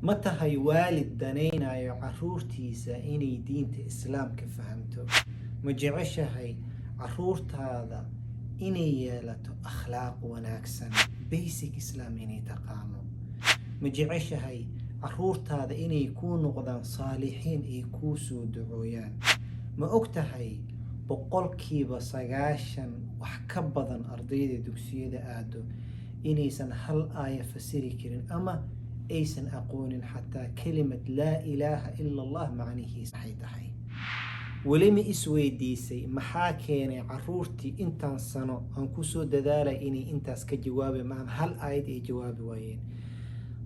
Ma tahay waalid danaynayo caruurtiisa inay diinta Islaamka fahamto? Ma jeceshahay caruurtaada inay yeelato akhlaaq wanaagsan, basic Islam inay taqaano? Ma jeceshahay caruurtaada inay kuu noqdaan saalixiin ay kuu soo ducooyaan? Ma og tahay 90% wax ka badan ardayda dugsiyada aado inaysan hal aaya fasiri karin ama aysan aqoonin xataa kelimad "laa ilaaha ila Allah" macnihiisa maxay tahay? Weli ma isweydiisay maxaa keenay caruurtii intaan sano aan kusoo dadaalay inay intaas ka jawaabi ma hal aayad ay jawaabi waayeen?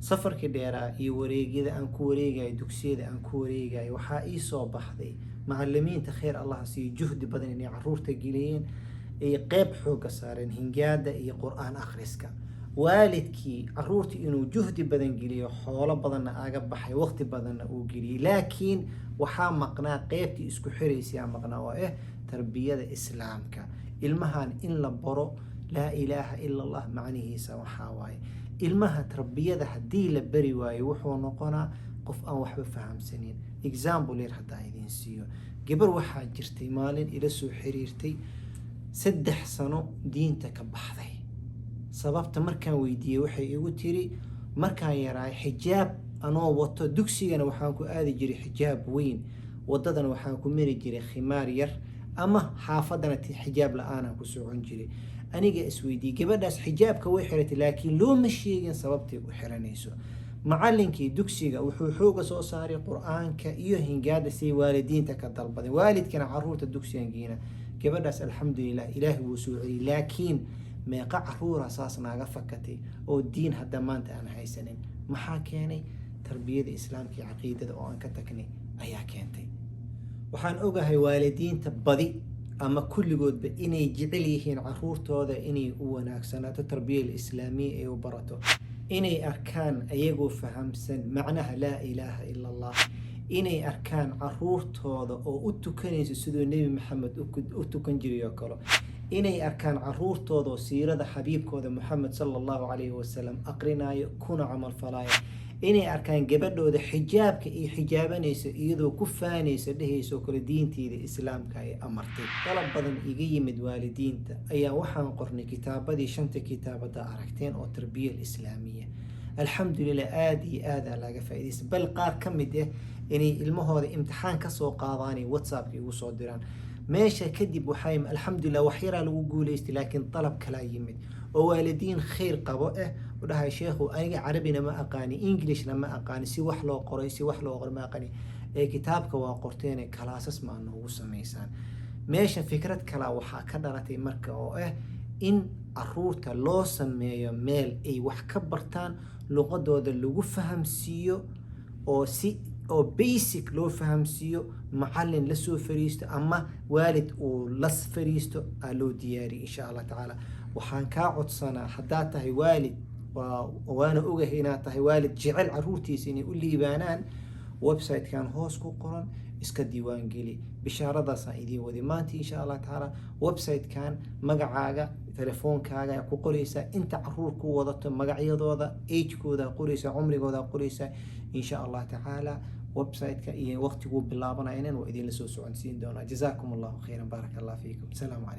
Safarkii dheeraa iyo wareegyada aan ku wareegayo, dugsiyada aan ku wareegayo, waxaa ii soo baxday macalimiinta, khayr Allah siiyo, juhdi badan inay caruurta geliyeen, ay qeyb xooga saareen hingaada iyo Qur-aan akhriska. Waalidkii caruurta inuu juhdi badan geliyo, xoolo badanna aga baxay, waqti badanna uu geliyey, laakiin waxaa maqnaa qeybtii isku xiraysaa maqnaa, oo ah tarbiyada Islaamka. Ilmahan in la baro "laa ilaaha ila Allah" macnihiisa waxaa waaye. Ilmaha tarbiyada haddii la bari waayo, wuxuu noqonaa qof aan waxba fahamsanin. Example yar haddaa idiin siiyo: gabar waxaa jirtay maalin ila soo xiriirtay, 3 sano diinta ka baxday. Sababta markaan weydiiyey, waxay igu tiri: "Markaan yaraay, xijaab anoo wato, dugsigana waxaan ku aadi jiray xijaab weyn, wadadana waxaan ku mari jiray khimaar yar, ama xaafadana xijaab la-aanaan ku socon jiray." Aniga isweydiiyey, gabadhaas xijaabka way xiratay, laakiin looma sheegin sababtay u xiranayso. Macalinkii dugsiga wuxuu xooga soo saaray Qur-aanka iyo hingaada, say waalidiinta ka dalbadeen. Waalidkana caruurta dugsigan geena. Gabadhaas, alxamdulilah, Ilaahi wuu soo celiyey. Laakiin meeqa caruura saas naaga fakatay oo diin hadda maanta aan haysanin? Maxaa keenay? Tarbiyada Islaamka iyo caqiidada oo aan ka tagnay ayaa keentay. Waxaan ogahay waalidiinta badi ama kulligoodba inay jecel yihiin caruurtooda inay u wanaagsanaato, tarbiya islaamiya ay u barato, inay arkaan ayagoo fahamsan macnaha "laa ilaaha ila Allah", inay arkaan caruurtooda oo u tukanaysa siduu Nebi Maxamed u tukan jiray oo kale, inay arkaan caruurtooda oo siirada xabiibkooda Moxamed sala Allahu calayhi wasalam aqrinayo kuna camal falaayo, inay arkaan gabadhooda xijaabka ay xijaabanayso iyadoo ku faanayso, dhehayso oo kale diinteeda Islaamka ay amartay. Dalab badan iga yimid waalidiinta ayaa waxaan qornay kitaabadii, shanta kitaabada aragteen oo tarbiya islaamiya. Alxamdulilah, aada iyo aadaa laga faaidaysta, bal qaar ka mid ah inay ilmahooda imtixaan kasoo qaadaanay WhatsAppka igu soo diraan meesha. Kadib waxay, alxamdulilah, wax yaraa lagu guuleystay, laakiin dalab kalaa yimid oo waalidiin khayr qabo ah u dhahay: "Sheekhu, aniga Carabina ma aqaani, Englishna ma aqaani, si wax loo qoray, si wax loo qoray ma aqaani, ee kitaabka waa qorteene, classes maa noogu samaysaan?" Meesha fikrad kalaa waxaa ka dhalatay marka, oo ah in caruurta loo sameeyo meel ay wax ka bartaan, luqadooda lagu fahamsiiyo, oo si oo basic loo fahamsiiyo, macalin lasoo fariisto ama waalid uu la fariisto aa loo diyaariyay, insha Allah tacaala. Waxaan kaa codsanaa, haddaad tahay waalid, waana ogahay inaad tahay waalid jecel caruurtiisa inay u liibaanaan, website-kan hoos ku qoran iska diiwaangeli. Bishaaradaasaan idiin waday maanta, insha Allah tacaala. Website-kan magacaaga, telefoonkaaga ku qoreysaa, inta caruur ku wadato magacyadooda, agekooda qoreysaa, cumrigooda qoreysaa, insha Allah tacaala. Website-ka iyo waqtiguu bilaabanaynan waa idinla soo soconsiin doonaa. Jazaakum Allahu khayran, baaraka Allah fiikum, asalaamu calaykum.